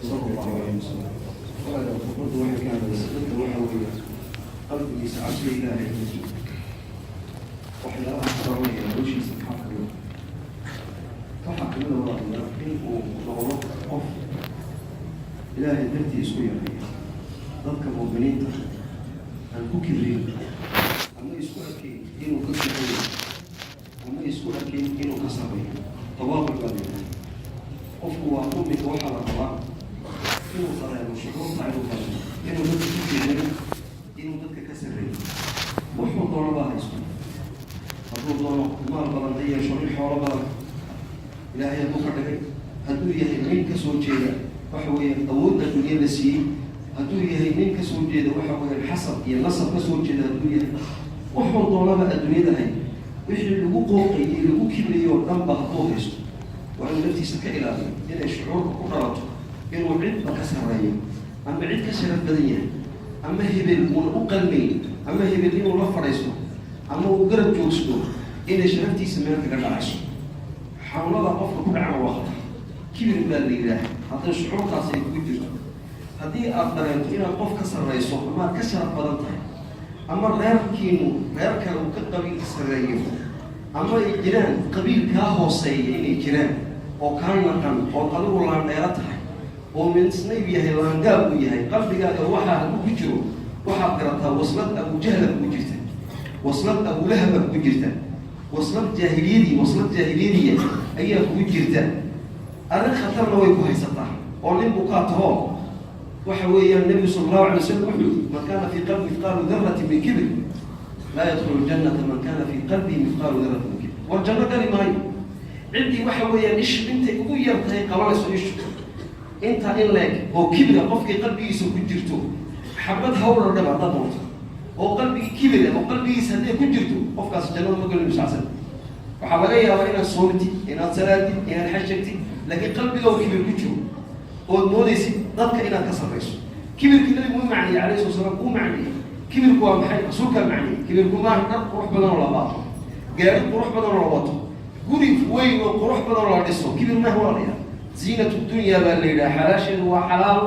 صلى الله عليه وسلم. Khudbaddu waxay ka hadlaysa dadka, waxa weeye, qalbigiisa cabsida Ilaahay ku jiro. Waxyaabaha ka dhalanaya noloshiisa maxaa kamid? Waxaa kamid a, walaalayaal, in uu noqdo qof Ilaahay dartii isku yareeya, dadka mu'miniinta aan ku kibrin ama isku arkayn inuu ka kaxeeyo ama isku arkayn inuu ka sameeyo. Tawaaduc baa la yidhaha. Qofku waa mu'minka, waxaa la rabaa inuu dareemo shucuurta, inuu dareemo inuu dadka ku fiicnayo, inuu dadka ka sarreeyo. Wuxuu doono baa haysto, hadduu doono maal badan ha yeesho, nin xoolo badan Ilaahay hadduu ka dhigay, hadduu yahay nin ka soo jeeda, waxa weeyaan, awood adduunye la siiyey, hadduu yahay nin ka soo jeeda, waxa weeyaan, xasab iyo nasab ka soo jeeda, hadduu yahay wuxuu doonaba adduunyada hay, wixii lagu qooqayay, lagu kibrayay oo dhanba hadduu haysto, waa inuu naftiisa ka ilaaliyo inay shucuurka ku dhalato inuu cidba ka sarreeyo ama cid ka sharaf badan yahay ama hebel uuna u qalmayn ama hebel inuu la fadhiisto ama uu garab joogsado inay sharaftiisa meel kaga dhacayso. Xanuunada qofka ku dhacana waa khatar, kibir baa la yidhaah. Hadday shucuurtaasi ay kugu jirto, haddii aad dareento inaad qof ka sarreyso ama aad ka sharaf badan tahay ama reerkiinu reer kale uu ka qabiil sarreeyo ama ay jiraan qabiil kaa hooseeya inay jiraan oo kaa naqan ood adigu laandheero tahay oo minsnayb yahay, laangaab uu yahay, qalbigaaga waxaa hadduu ku jiro, waxaad garataa waslad Abujahla kugu jirta, waslad Abulahaba kugu jirta, waslad jaahiliyadii, waslad jaahiliyadiya ayaa kugu jirta. Arrin khatarna way ku haysataa oo nin bukaa taho. Waxa weeyaan, Nebigu sala Allahu alay wasalam wuxuu yihi: "Man kana fii qalbi mithqaalu darati min kibr laa yadkhulu ljannata." Man kana fii qalbihi mithqaalu darati min kibr, war janno gali maayo. Ciddii, waxa weeyaan, ishu intay ugu yar tahay qabanayso, ishu intaa in leeg oo kibira qofkii qalbigiisa ku jirto, xabad hawla dhab haddaad doonto oo qalbigii kibira oo qalbigiisa hadday ku jirto, qofkaas jannada ma gelin. Sacsan waxaa laga yaabaa inaad soomtid, inaad salaadid, inaad xajagtid, laakiin qalbiga oo kibir ku jiro ood moodaysid dadka inaad ka sarrayso. Kibirkii Nabigu u macniyey alayhi sala slam, uu macniyey. Kibirku waa maxay? Rasuulkaa macniyey. Kibirku maaha dhar qurux badan oo la qaato, gaari qurux badan oo la wato, guri weyn oo qurux badan oo la dhiso. Kibir maaha, walaalayaal. Ziinat dunya baa la yidhaha. Xalaasheedu waa xalaal,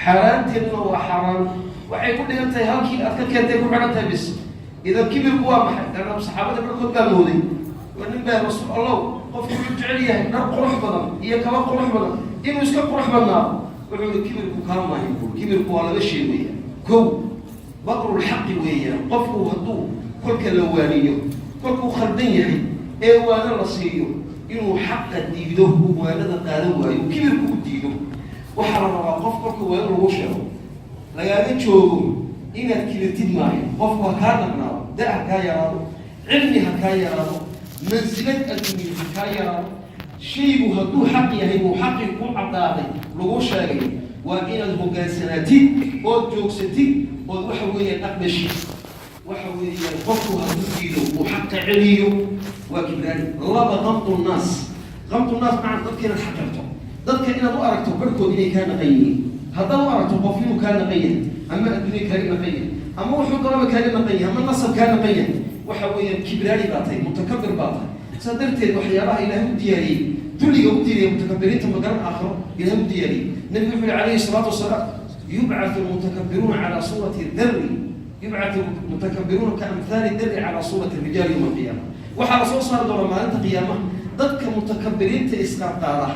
xaaraanteeduna waa xaaraan. Waxay ku dhigan tahay halkii aad ka keentay ku xidhan tahay bis. Idan kibirku waa maxay? Lanna saxaabada barkood baa mooday, waa nin baa: "Rasuul Allow, qofku wuxuu jecel yahay dhar qurux badan iyo kaba qurux badan, inuu iska qurux badnaado." Wuxuu yihi: "Kibirku kaa maahin." Buuri kibirku waa laba shay weeyaan. Kow, batrulxaqi weeyaan. Qofku hadduu kolka la waaniyo, kolkuu khaldan yahay ee waano la siiyo, inuu xaqa diido, uu waanada qaadan waayo, kibirku u diido. Waxaa la rabaa qof kolka waano lagu sheego lagaaga joogo inaad kibirtid maayo. Qofku ha kaa dhaqnaado, da ha kaa yaraado, cilmi ha kaa yaraado, mansilad adduunye ha kaa yaraado, shaygu hadduu xaq yahay, uu xaqii ku caddaaday, lagu sheegay, waa inaad hogaansanaatid ood joogsatid ood, waxa weeyaan, aqbashid. Waxa weeyaan, qofku hadduu diido, uu xaqa celiyo, waa kibraani. Laba, qamtu nnaas. Qamtu nnaas macna dadka inaad xaqirto, dadka inaad u aragto barhkood inay kaa naqan yihiin. Haddaad u aragto qof inuu kaa naqan yahay ama adduunye kaaga naqan yahay ama wuxuu doonaba kaaga naqan yahay ama nasab kaa naqan yahay, waxa weeyaan, kibraani baa tahay, mutakabir baa tahay. Saa darteed waxyaabaha Ilaahay u diyaariyey, dulliga u diyaariyey mutakabiriinta, magaran aakhiro Ilahay u diyaariyey. Nabigu wuxuu yihi calayhi salaatu wasalaam: "Yubcathu lmutakabiruuna calaa suurati darri, yubcathu mutakabiruuna kaamhaali darri calaa suurati rijaal yowma alqiyaama." Waxaa la soo saari doonaa maalinta qiyaamaha dadka mutakabiriinta isqaadqaada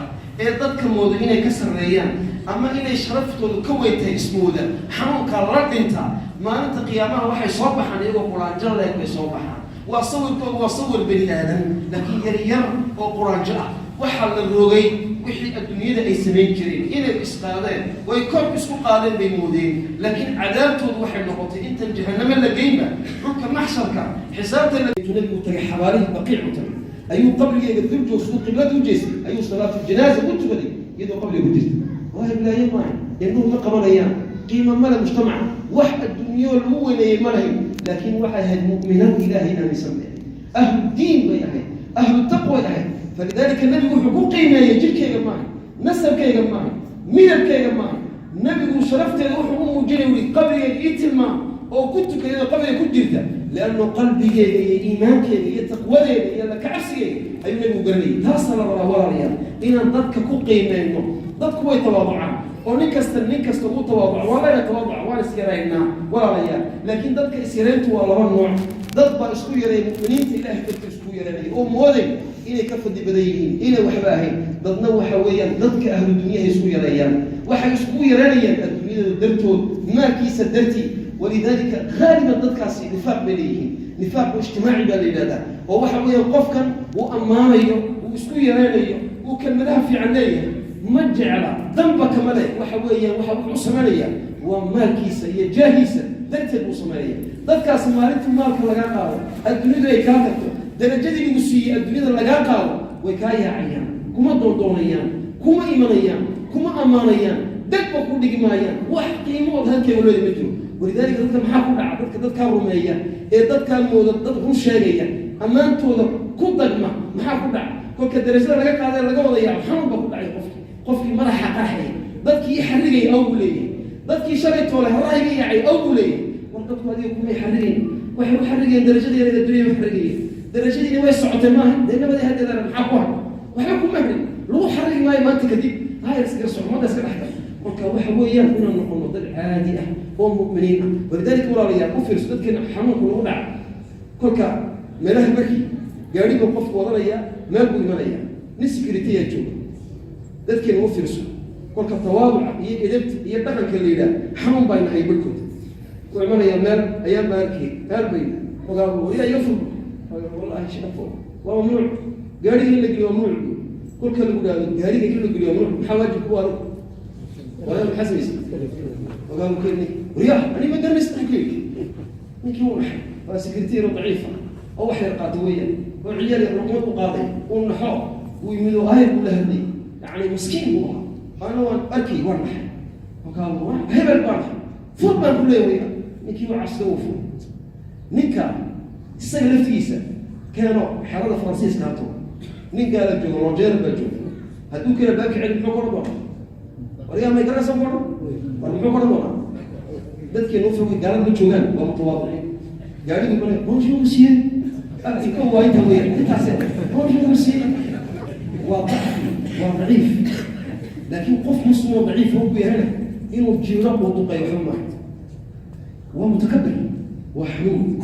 ee dadka mooda inay ka sarreeyaan ama inay sharaftoodu ka weyn tahay ismooda, xanuunkaa la dhinta. Maalinta qiyaamaha waxay soo baxaan iyagoo quraanjo leeg bay soo baxaan. Waa sawirkoodu, waa sawir bani aadan, laakiin yaryar oo quraanjo ah. Waxaa la rogay wixii adduunyada ay samayn jireen, inay isqaadeen way kor isku qaadeen bay moodeen, laakiin cadaabtoodu waxay noqotay intan jahanamo la geynba dhulka maxsharka xisaabta. Nabigu tagay xabaalihii Baqiic u tagay, ayuu qabrigeega dul joogsado, qiblada u jeestay, ayuu salaatu janaaza u tukaday iyadoo qabriga ku jirta. Waa hiblaaye maaha, indhuhu ma qabanayaan, qiimo male, mujtamaca wax adduunyo lagu weyneeyey ma lahayn, laakiin waxay ahayd mu'minaad Ilaahay aaminsan bay ahayd, ahlu diin bay ahayd, ahlu taqway ahayd. Falidaalika nabigu wuxuu ku qiimeeyey jirkeyga maaha, nasabkayga maaha, midabkayga maaha. Nabigu sharafteeda wuxuu u muujinay uri qabrigeega ii tilmaam oo ku tukayado qabriga ku jirta, liannu qalbigeega iyo iimaankeega iyo taqwadeeda iyo la kacabsigeega ayuu nabigu garanayay. Taasaa la rabaa, walaalayaal. Inaan dadka ku qiimeyno. Dadku way tawaaducaan oo nin kasta uu tawaaduco. Waa leena tawaaduca, waan isyaraynaa, walaalayaal, laakiin dadka isyarayntu waa laba nooc. Dad baa isku yaray, mu'miniinta Ilahay dadka isku yaranaya oo mooday inay ka fadli badan yihiin, inay waxba ahayn. Dadna waxa weeyaan dadka ahlu dunyaha isku yareeyaan. Waxay iskugu yaranayaan adduunyada dartood, maalkiisa dartii. ولذلك غالبا dadkaasi nifaaq bay leeyihiin. Nifaaqu ijtimaaci baa la yidhahdaa, oo waxa weeyaan qofkan uu ammaanayo, uu isku yaraynayo, uu kelmadaha fiican leeyahay, ma jecla, danba kama leh. Waxa weeyaan waxa wuxuu samaynayaa waa maalkiisa iyo jaahiisa darteed buu samaynaya. Dadkaasi maalintii maalka lagaa qaado, adduunyadu ay kaa tagto, darajadii lagu siiyey adduunyada lagaa qaado, way kaa yaacayaan, kuma doondoonayaan, kuma imanayaan, kuma ammaanayaan, degba ku dhigi maayaan. Wax qiimood halkeega leeda ma jiro. ولذلك dadka maxaa ku dhaca? Dadka dadkaa rumeeya ee dadkaa mooda dad run sheegaya, ammaantooda ku dagma, maxaa ku dhaca? Kolka darajada laga qaaday, laga wada yaaco, xanuun baa ku dhacay qofkii. Qofkii madaxa qarxaya. Dadkii ii xarrigaya aw buu leeyahay. Dadkii shalay toole haraha iga yaacay aw buu leeyahay. War dadku adiga kumay xarrigayn, waxay u xarrigayeen darajadii yareed adduunyada u xarrigayeen. Darajadiina way socotay maaha dee nabadii haddeedana maxaa ku hadhay? Waxba kuma hadhin, lagu xarrigi maayo maanta kadib. Hayr, iskaga soco, ummadda iska dhexgal. Marka waxa weeyaan inaan noqono dad caadi ah oo mu'miniin ah. ولذلك walaalayaal, u fiirso dadkeena xanuunku lagu dhaca. Kolka meelaha markii gaadhi buu qofku wadanaya, meel buu imanaya, nin security yaa jooga. Dadkeena u fiirso, kolka tawaaduca iyo edebta iyo dhaqanka la yidhaah xanuun baa nahay barhkood. Wuu imanayaa meel, ayaan baa arkay meel bay ogaa, wariyaa iga fur. Wallaahi shaqo waa mamnuuc, gaariga in la geliyo waa mamnuuc. Kolka lagu dhahdo gaariga in la geliyo waa mamnuuc, maxaa waajib ku adigu? Walaal, maxaa samaysa? Ogaa buu keenay, waryaa ani ma garanaysa ku yidhi. Ninkii wuu naxay. Waa security yaro daciifa oo wax yar qaato weeyaan, oo ciyaal yar luqmad u qaaday. Uu naxo, uu yimid oo ahayr buu la hadlay. Yacni miskiin buu ahaa. Ana waan arkay, waan naxay. Markaa hebel baan naxay, fur baan ku leeyahay waya. Ninkii waa cabsida, uu fur. Ninka isaga laftigiisa keeno xerada Faransiiska hato, nin gaala jooga, roger baa jooga. Hadduu keena baabka celi, muxuu ka odhan doonaa? Waryaa, may garanaysa ku odhan? War muxuu ka odhan doonaa? Dadkeena ufogay gaalada ma joogaan, waa mutawaadiciin. Gaadhigu male, "Bonjour monsieur," ko waa inta weeyaan intaase, "Bonjour monsieur." Waa dacfi, waa daciif. Laakiin qof muslim oo daciif oo ku yahayna inuu jiiro uu duqeeyo waxba maaha. Waa mutakabir, waa xanuun.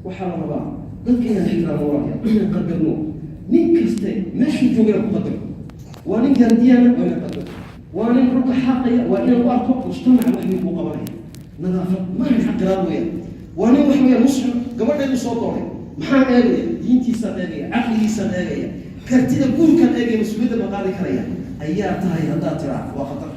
Waxaa la rabaa dadka inaan ixtiraamno, walaalayaal, inaan qadarno. Nin kaste meeshuu jooga inaan ku qadarno. Waa nin gaardiyaana, waa inaan qadarno. Waa nin dhulka xaaqaya, waa inaan u arko mujtamaca wax weyn kuu qabanaya. Nadaafad maahan xaqiraad weeyaan. Waa nin wax weeyaan muslim gabadheedu soo doonay. Maxaan eegaya? Diintiisaan eegaya, caqligiisaan eegaya, kartida guurkaan eegaya, mas-uuliyadda ma qaadi karaya ayaa tahay. Haddaad tiraa waa khatar,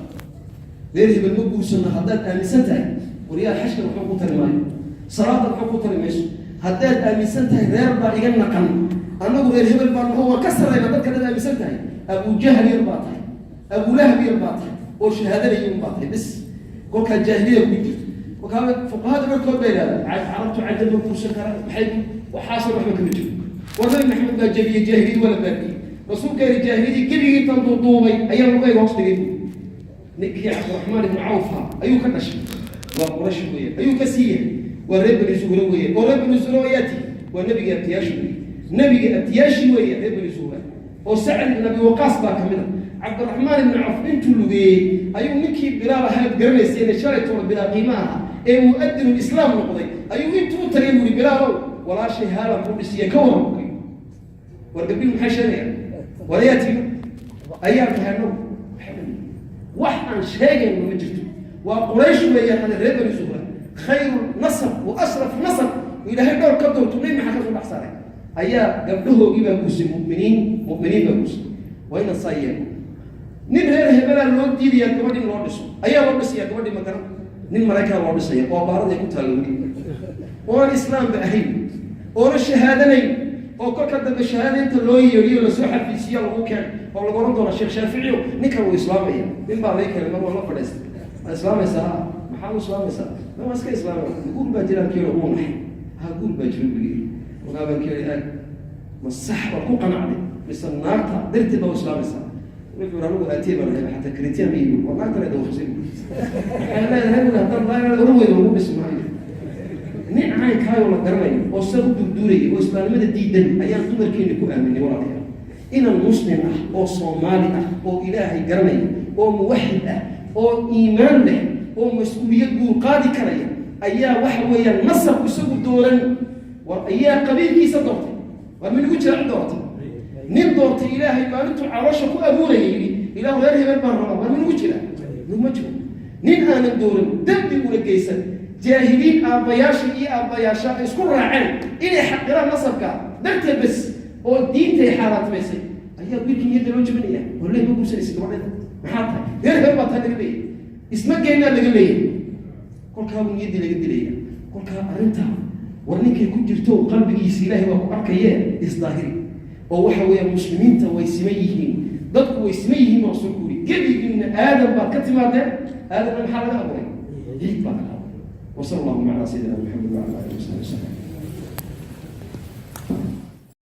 reer hebel ma guursano haddaad aaminsan tahay, waryaal, xashka waxba ku tari maayo, salaada waxba ku tari mayso. Haddaad aaminsan tahay reer baa iga naqan, annagu reer hebel baa naho, waan ka sarrayna dadka, dad aaminsan tahay, Abujahal yar baa tahay, Abulahab yar baa tahay oo shahaadanayo un baa tahay bis. Kolkaa jaahiliya ku jirto. Kolkaa fuqahada barkood bay yidhahdaan Carabtu cajab ma guursan kara. Maxay waxaasoo waxba kama jiro? War Nabi Maxamed baa jabiyey jaahiliyad, waa la baabiyey. Rasuulkeeni jaahiliyadii gebigii intan duuduubay ayaa lugayga hoos dhigay. Buui ninkii Cabdiraxmaan ibnu Cawfa ayuu ka dhashay, waa Qurash weeyaan, ayuu ka sii yahay, waa reer Bani Zuhre weeyaan. Oo reer Bani Zuhre ayaa tihi? Waa nebiga abtiyaashi weeye, nebiga abtiyaashi weeye reer Bani Zuhre, oo Sacd ibn Abi Waqaas baa ka mid a. Cabdiraxmaan ibnu Cawf intuu lugeeyey ayuu ninkii Bilaal ahayd garanaysay shalay toona bilaa qiimo aha ee mu'adinu islaam noqday ayuu intuu u tagay buuri, "Bilaalow, walaashay haalan kuu dhisiye, ka waran?" Buu war gabdhihu maxay sheegayaan? War ayaa timi ayaa tahay anagu wax aan sheegayno ma jirto. Waa Quraysh weeyaan ana reer Bani Zuhra, khayru nasab wa ashraf nasab. Ilaahay dhowr ka doorto, Nabi maxaa ka soo dhex saaray ayaa gabdhahoogii baa guursay. Mu'miniin, mu'miniin baa guursay. Waa inaan saa yeelno. Nin reer hebelaa loo diidayaa gabadh in loo dhiso, ayaa loo dhisaya gabadhii magaran. Nin Maraykan loo dhisaya oo baarada ay ku taalla weli, oon islaamba ahayn, oona shahaadanayn, oo kolka dambe shahaada inta loo yeedhiyo lasoo xafiisiyo lagu keenay oo lagu ohan doona, "Sheekh Shaaficiyo, ninkan wuu islaamaya." Nin baa lay keenay mar, waan la fadhiistay. "Waa islaamaysaa? Maxaa u islaamaysaa?" "Ma waa iska islaamaya, guur baa jiraan." Keeno wuu naxay. "Ha, guur baa jira," buu yidhi. Markaa baan keeni, "Aag ma sax baad ku qanacday mise naagta darteed baa u islaamaysaa?" Wuxuu yidhi, "Anigu aatee baan ahay, xataa Christian ma yihi, waa naagtan ay dawaqsay." Waxay leedahay bui, haddaan laa oran weydo lagu dhisi maayo. Nin caynkaayoo la garanayo oo saa u durduurayay oo islaamnimada diidan ayaan dumarkeena ku aaminay, walaalayaal. Inan Muslim ah oo Soomaali ah oo Ilaahay garanaya oo muwaxid ah oo iimaan leh oo mas-uuliyad guur qaadi karaya ayaa waxa weeyaan nasab isagu dooran. War ayaa qabiilkiisa doortay? War minagu jira cid doortay? Nin doortay Ilaahay maalintuu caloosha ku abuuraya yidhi, "Ilaahu, reer hebel baan rabaa"? War minagu jira? Naguma jiro. Nin aanan dooran, dembi una geysan, jaahiliin aabbayaasha iyo aabbayaasha ay isku raaceen inay xaqiraan nasabka darteed bes oo diintay xaaraatmaysay, ayaa wiilkii niyadda loo jabinaya oo le, "Ma guursanaysa gabadheeda. Maxaa tahay? Reer hebel baa taa laga leeyahay, isma geynaa laga leeyahay." Kolkaabuu niyaddii laga dilaya. Kolkaa arrintaa, war ninkay ku jirto, qalbigiisa Ilaahay waa ku arkaye, isdaahiri. Oo waxa weeyaan muslimiinta way siman yihiin, dadku way siman yihiin baa Rasuulku yiri. Gebigiinna Aadam baad ka timaadeen, Aadamna maxaa laga abuuray? Ciid baa laga abuuray. وصلى اللهم على سيدنا محمد وعلى اله وصحبه وسلم.